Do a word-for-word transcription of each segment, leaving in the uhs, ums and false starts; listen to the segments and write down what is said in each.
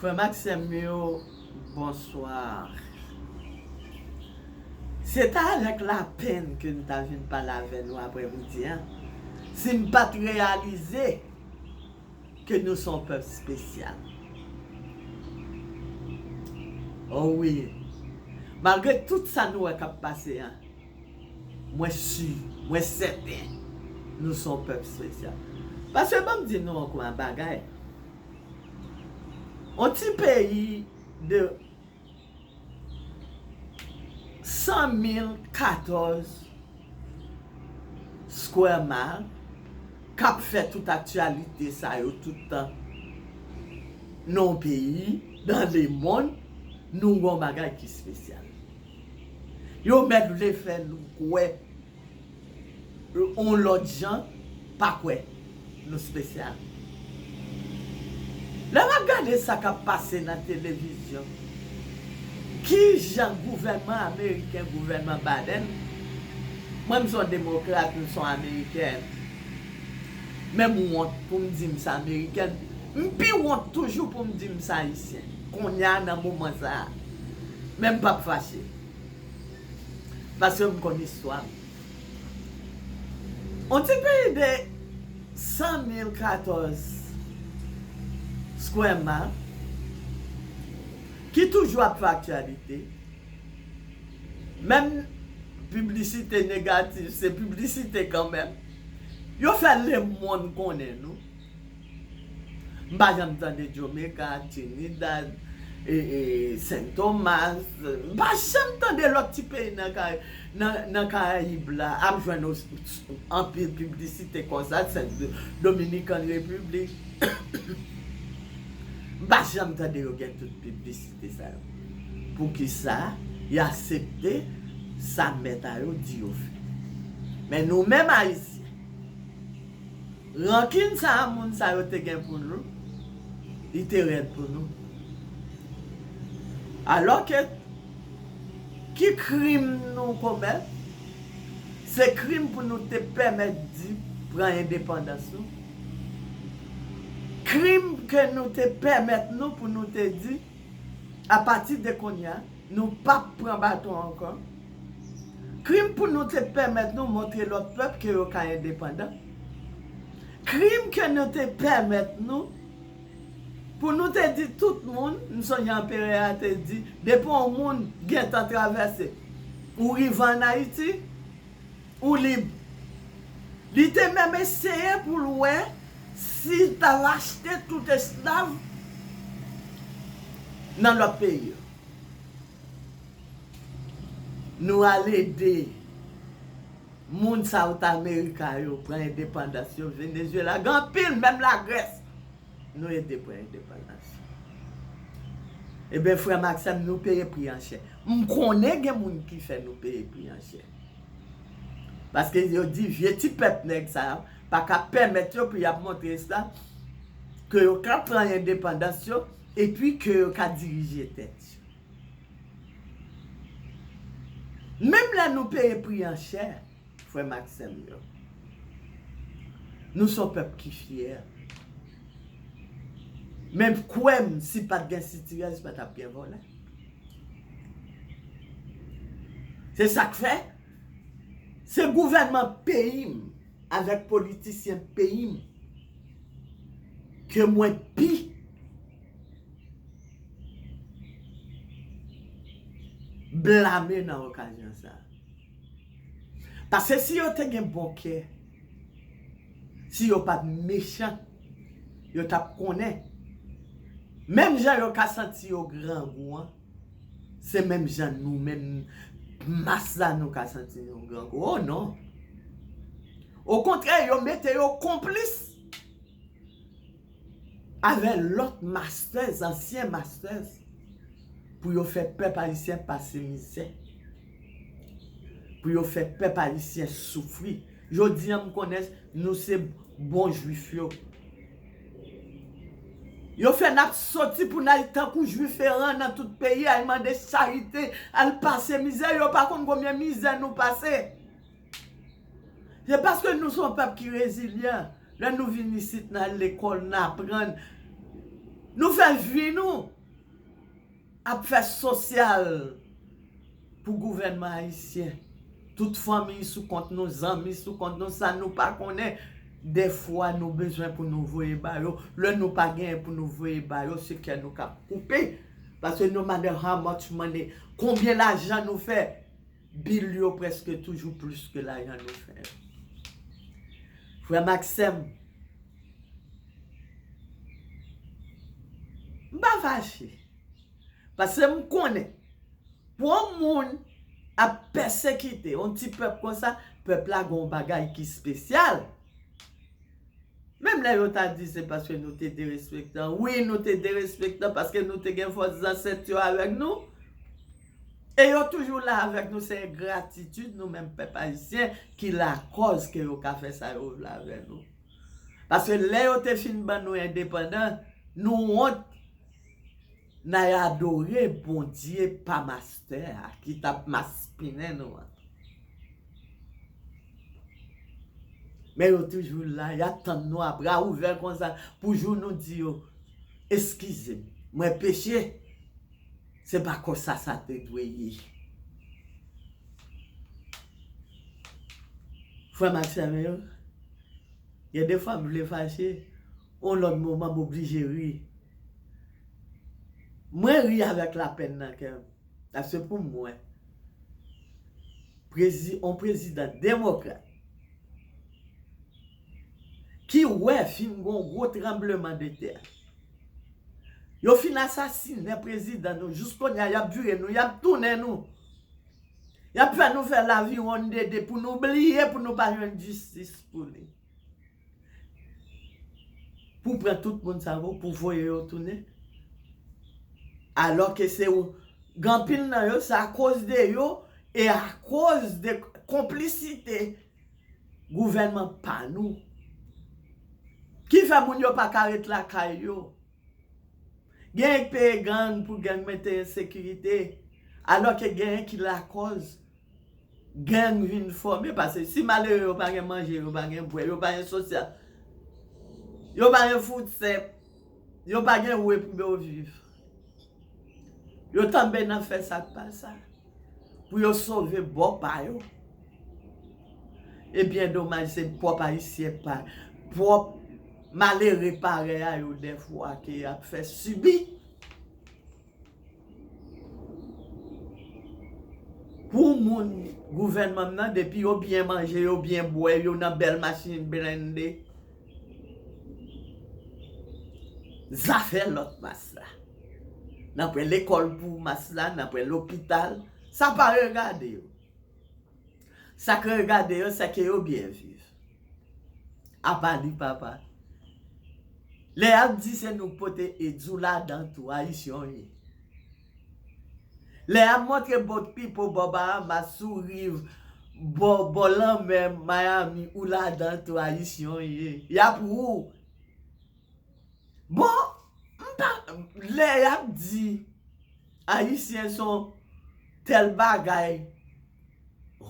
Frè m ak sè m yo, bonswa. Se ta avèk lapenn ke m ta vin pale avè nou aprèmidi a, si m pa t reyalize ke nou se yon pèp espesyal. O wi, malgre tout sa nou wè k ap pase a, mwen si, mwen sèten, nou se yon pèp espesyal. Paske ban m di nou ankò yon bagay. Yon ti peyi de san mil katòz square mile k ap fè tout aktyalite sa yo tout tan nan yon peyi, dans le monde, nou gen yon bagay ki espesyal. Yo mèt vle fè nou kwè yon lòt jan, pa kwè nou espesyal. Lè m ap gade sa k ap pase nan televizyon, ki jan gouvènman ameriken, gouvènman Biden, mwen m se yon demokrat, m se yon amerikèn, men m wont pou m di m se amerikèn, m pi wont toujou pou m di m se ayisyen. Kounye a, nan moman sa a, men m p ap fache. Paske m konn istwa m. Yon ti peyi de san mil katòz square mile ki toujou ap fè aktyalite. Menm piblisite negatif, se piblisite kanmenm. Yo fè lemonn konnen nou. M pa janm tande Jamaica, Trinidad, e, e, Saint Thomas. M pa janm tande lòt ti peyi nan Ka-, nan, nan Karayib la ap jwenn os-, anpil piblisite konsa, Sent Dominican Republic. M pa janm tande yo gen tout piblisite sa yo. Poukisa y aksepte sa mèt a yo di yo fè? Men nou menm Ayisyen, rankin sa a moun sa yo te gen pou nou, li te rèd pou nou. Alòske, ki krim nou komèt? Se krim pou nou te pèmèt di pran endepandans nou. Krim ke nou te pèmèt nou pou nou te di, apati de kounye a, nou p ap pran baton ankò. Krim pou nou te pèmèt nou montre lòt pèp ke yo ka endepandan. Krim ke nou te pèmèt nou pou nou te di tout moun, m sonje anperè a te di, depi yon moun gentan travèse, ou rive ann Ayiti, ou lib. Li te menm eseye pou l wè si l ta achte tout esklav nan lòt peyi yo. Nou al ede moun South America yo pran endepandans yo, Venezuela, gen anpil, menm Lagrès, nou ede pran endepandans. Ebyen, frè m ak sè m, nou peye pri an chè. M konnen gen moun ki fè nou peye pri an chè. Paske yo di vye ti pèp nèg sa a pa ka pèmèt yo pou y ap montre sa, ke yo ka pran endepandans yo, epi ke yo ka dirije tèt yo. Menm lè nou peye pri an chè, frè m ak sè m yo, nou se yon pèp ki fyè. Men kwè m, si pa t gen sitirèz, pa t ap gen vòlè. Se sa k fè, se gouvènman peyi m avèk politisyen peyi m ke mwen pi blame nan okazyon sa a. Paske si yo te gen bon kè, si yo pa t mechan, yo t ap konnen. Menm jan yo ka santi yo grangou an, se menm jan nou menm, mas la, nou ka santi nou grangou. O non! Okontrè, yo mete yo konplis avè lòt masters, ansyen masters, pou yo fè pèp ayisyen pase mizè, pou yo fè pèp ayisyen soufri. Jodi a, m konnen nou se bon jwif yo. Yo fè n ap soti pou n al tankou jwif eran nan tout peyi, al mande charite, al pase mizè. Yo pa konn konbyen mizè nou pase. Se paske nou se yon pèp ki rezilyan. Lè nou vin isit, n al lekòl, n aprann. Nou fè vi nou ap fè sosyal pou gouvènman ayisyen. Tout fanmi sou kont nou, zanmi sou kont nou, sa nou pa konnen. Dèfwa nou bezwen pou nou voye ba yo. Lè nou pa genyen pou nou voye ba yo, se kè nou k ap koupe. Paske no matter how much money, konbyen lajan nou fè, bil yo prèske toujou plis ke lajan nou fè. Frè m ak sè m, m pa fache. Paske m konnen, pou yon moun ap pèsekite yon ti pèp konsa, pèp la gen yon bagay ki espesyal. Menm lè yo ta di se paske nou te derespektan. Wi, nou te derespektan paske nou te gen fòs zansèt yo avèk nou. E yo toujou la avèk nou. Se gratitid nou menm pèp ayisyen ki lakòz ke yo ka fè sa yo vle avè nou. Paske lè yo te fin ban nou endepandan, nou wont, n al adore Bondye pa mastè a ki t ap maspinen nou an. Men yo toujou la, y ap tann nou a bra ouvè konsa pou jou nou di yo, eskize m, mwen peche, se pa konsa sa te dwe ye. Frè m ak sè m yo, gen de fwa m vle fache, yon lòt moman m oblije ri. Mwen ri avèk lapèn nan kè m. Paske pou mwen, prezi, yon prezidan demokrat ki wè fin gon gwo tranbleman de tè. Yo fin asasinen prezidan nou, jis kounye a y ap vire nou, y ap tounen nou. Y ap fè nou fè laviwonn dede pou nou bliye, pou nou pa jwenn jistis pou li. Pou pran tout moun sa yo, pou voye yo tounen. Alòske se ou, gen anpil nan yo, se akoz de yo e akoz de konplisite gouvènman pa nou ki fè moun yo pa ka ret lakay yo. Genyen k peye gang pou gang mete ensekirite, alòske genyen ki lakòz gang vin fòme. Paske si malere yo pa gen manje, yo pa gen bwè, yo pa gen sosyal, yo pa gen food stamp, yo pa gen we pou yo viv, yo tonbe nan fè sa k pa sa pou yo sove bò pa yo. E byen domaj, se pwòp ayisyen pa, pwòp malere parèy a yo dèfwa ke y ap fè sibi. Pou moun gouvènman m nan, depi yo byen manje, yo byen bwè, yo nan bèl machin blende, zafè lòt mas la. N ap wè lekòl pou mas la, n ap wè lopital. Sa pa regade yo. Sa k regade yo, se ke yo byen viv. Apa li papa. Lè y ap di se nou k pote ed, ou ladan tou, Ayisyen w ye. Lè y ap montre boat people bò Bahamas, sou riv, bò, bò lanmè Miami, ou ladan tou, Ayisyen w ye. Y ap wou. Bon, m pa, lè y ap di Ayisyen se yon tèl bagay,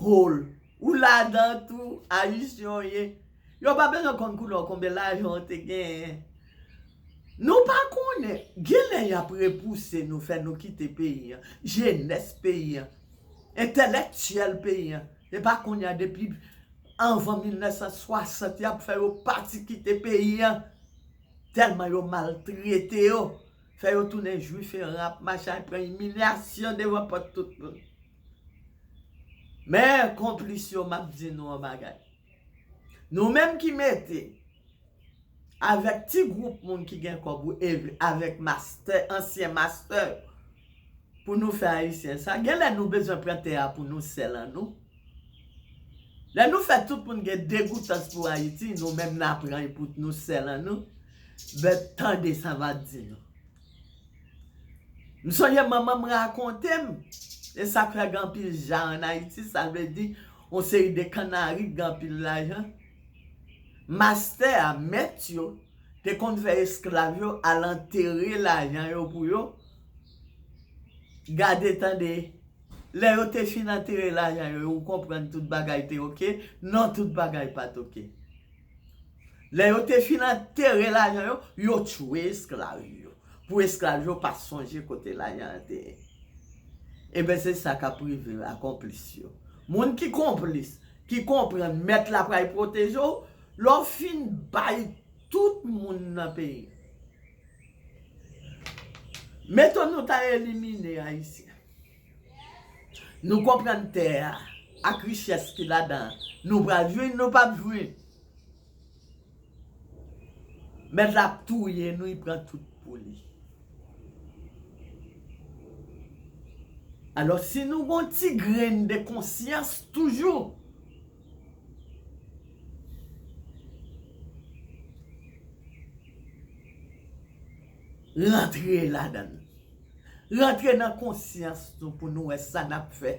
hole, ou ladan tou, Ayisyen w ye. Yo pa bezwen konn koulè w, konbyen lajan w te genyen. Nou pa konnen. Genlè y ap repouse nou, fè nou kite peyi an. Jenès peyi an, entèlektyèl peyi an. E pa kounye a, depi anvan mil nèf san swasant, y ap fè yo pati kite peyi an. Tèlman yo maltrete yo, fè yo tounen jwif, eran, ap mache, al pran imilyasyon devan pòt tout moun. Men konplis yo, m ap di nou yon bagay. Nou menm ki mete avèk ti gwoup moun ki gen kòb ou, e avèk mastè, ansyen mastè, pou nou fè Ayisyen sa. Genlè nou bezwen pran tè a pou nou sèl an nou. Lè nou fè tout moun gen degoutans pou Ayiti, nou menm n a pran l pou nou sèl an nou. But tande sa m ap di nou. M sonje manman m rakonte m, e sa k fè gen anpil ja ann Ayiti, sa vle di yon seri de kannari k gen anpil lajan. Mastè a, mèt yo, te konn fè esklav yo al antere lajan yo pou yo. Gade, tande, lè yo te fin antere lajan yo, ou konprann tout bagay te oke? Non, tout bagay pa t oke. Lè yo te fin antere lajan yo, yo tchwe esklav yo. pou esklav yo pa sonje kote lajan an te ye. Ebyen, se sa k ap rive a konplis yo. Moun ki konplis, ki konprann mèt la pral pwoteje w, lè w fin bay tout moun nan peyi. Meton nou ta elimine Ayisyen. Nou konprann tè a ak richès ki ladan an. Nou pral jwenn, nou p ap jwenn. Mèt la ap touye nou, li pran tout pou li. Alò, si nou gon ti grenn de konsyans toujou, rantre ladan l. Rantre nan konsyans nou pou nou wè sa n ap fè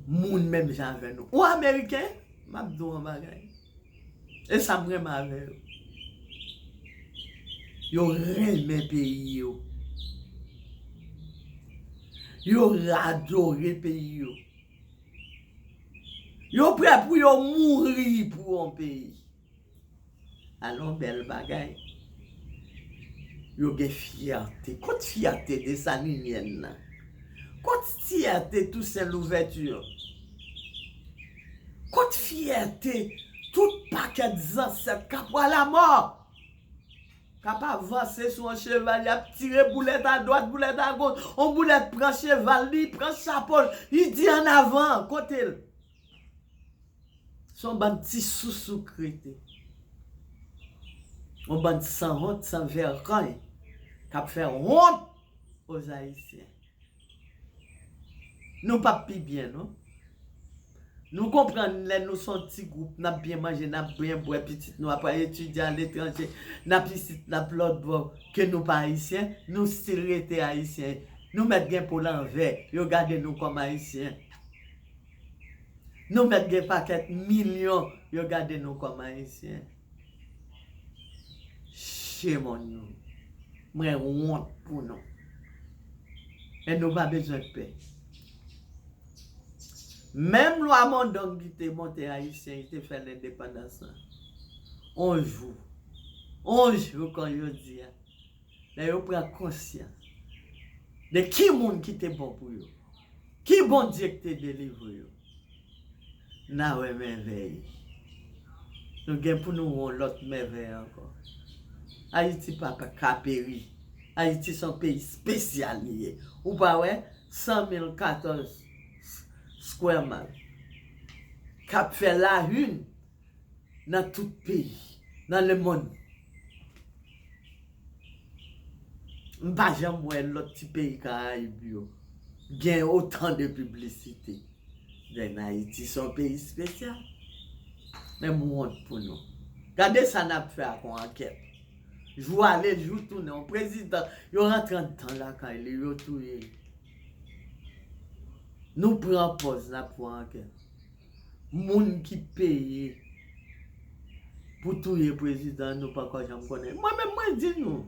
moun menm jan avè nou. Ou Ameriken, m ap di w yon bagay. E sa m renmen avè yo. Yo renmen peyi yo. Yo adore peyi yo. Yo prè pou yo mouri pou yon peyi. Alon bèl bagay. Yo gen fyète. Kot fyète Dessalinienne nan? Kot fyète Toussaint Louverture? Kot fyète tout pakèt zansèt k ap pran lamò? K ap avanse sou yon cheval, y ap tire boulèt adwat, boulèt agoch. On boulèt pran cheval li, pran chapo l, li di, "Ann avan, kote l?" Se yon bann ti sousou k rete. Yon bann sanwont, san vèkany, k ap fè wont aux Haïtiens. Nou p ap pi byen, non. Nou konprann lè nou se yon ti gwoup, n ap byen manje, n ap byen bwè, pitit nou ap al etidye aletranje, n ap isit, n ap lòtbò, ke nou pa Ayisyen, nou still rete Ayisyen. Nou mèt gen po lanvè, yo gade nou kòm Ayisyen. Nou mèt gen pakèt milyon, yo gade nou kòm Ayisyen. Shame on you. Mwen wont pou nou. E nou pa bezwen pè. Menm lwa Mondong ki te monte Ayisyen, ki te fè lendepandans lan. On jou. On jou, kon yo di a. Lè yo pran konsyans de ki moun ki te bon pou yo, ki Bondye ki te delivre yo, n a wè mèvèy. Nou gen pou nou wè yon lòt mèvèy ankò. Ayiti pa, pa ka peri. Ayiti se yon peyi espesyal li ye. Ou pa wè san mil katòz square mile k ap fè la une nan tout peyi, nan lemonn. M pa janm wè lòt ti peyi Karayib yo gen otan de piblisite. Then Ayiti se yon peyi espesyal. Men m wont pou nou. Gade sa n ap fè ak yon ankèt. Jou ale, jou tounen. Yon prezidan, yo rantre anndan lakay li, yo touye. Nou pran pòz n ap fè yon ankèt. Moun ki peye pou touye prezidan, nou poko janm konnen. Mwen menm, mwen di nou,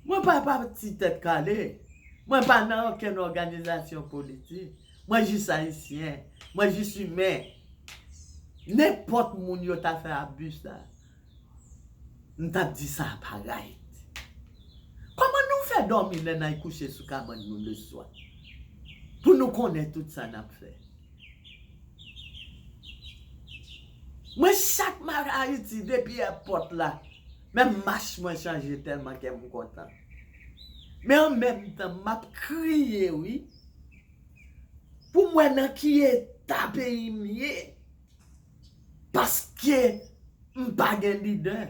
mwen pa pati Tèt Kale. Mwen pa nan okenn òganizasyon politik. Mwen jis ayisyen. Mwen jis imen. Nenpòt moun yo ta fè abi sa, m t ap di sa pa right. Kòman nou fè dòmi lè n al kouche sou kabann nou leswa? Pou nou konnen tout sa n ap fè. Mwen chak m al Ayiti depi èpòt la, menm mach mwen chanje tèlman kè m kontan. Men an menm tan, m ap kriye wi. Pou m wè nan ki eta peyi m ye. Paske m pa gen lidè.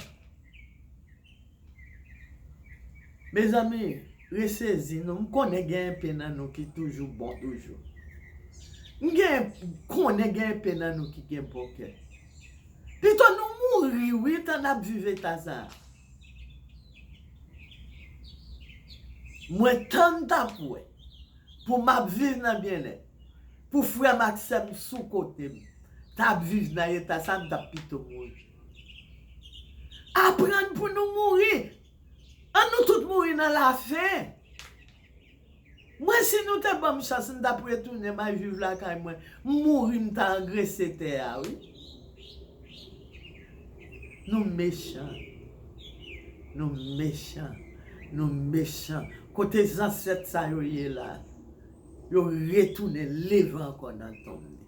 Mezanmi, resezi nou. M konnen gen enpe nan nou ki toujou bon toujou. M gen, konnen gen enpe nan nou ki gen bon kè. Pito nou mouri wi, tan n ap viv eta sa a. Mwen tann t ap wè. Pou m ap viv nan byennèt, pou frè m ak sè m sou kote m t ap viv nan eta sa, m t ap pito mouri. Aprann pou nou mouri. Ann nou tout mouri nan lafen. Mwen, si nou te ban m chans, m t ap retounen, m al viv lakay mwen. M mouri, m ta angrese tè a, wi. Nou mechan. Nou mechan. Nou mechan. Kote zansèt sa yo ye la? Yo retounen leve ankò nan tonm li.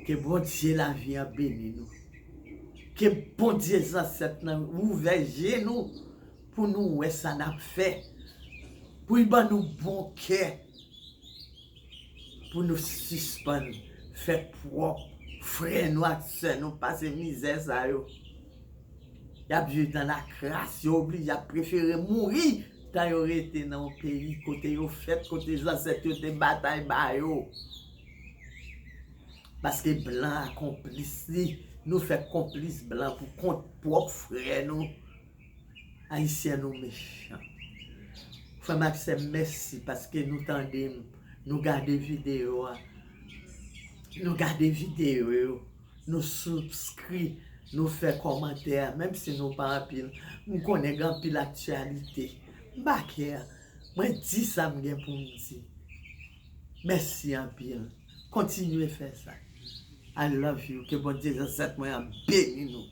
Ke Bondye lavi an beni nou. Ke Bondye zansèt nan ouvè je nou pou nou wè sa n ap fè. Pou l ban nou bon kè. Pou nou sispann fè pwòp frè nou ak sè nou pase mizè sa yo. Y ap viv nan lakras, yo oblije ap prefere mouri tan yo rete nan yon peyi kote yo fèt, kote zansèt yo te batay ba yo. Paske blan a konplis li, nou fè konplis blan pou kont pwòp frè nou. Ayisyen nou mechan. Frè m ak sè m, mèsi paske nou tande m, nou gade videyo a. Nou gade videyo yo, nou subscri, nou fè kòmantè, menm si nou pa anpil. M konnen gen anpil aktyalite. M pa kè. Mwen di sa m gen pou m di. Mèsi anpil. Kontinye fè sa. I love you. Ke Bondye zansèt mwen an beni nou.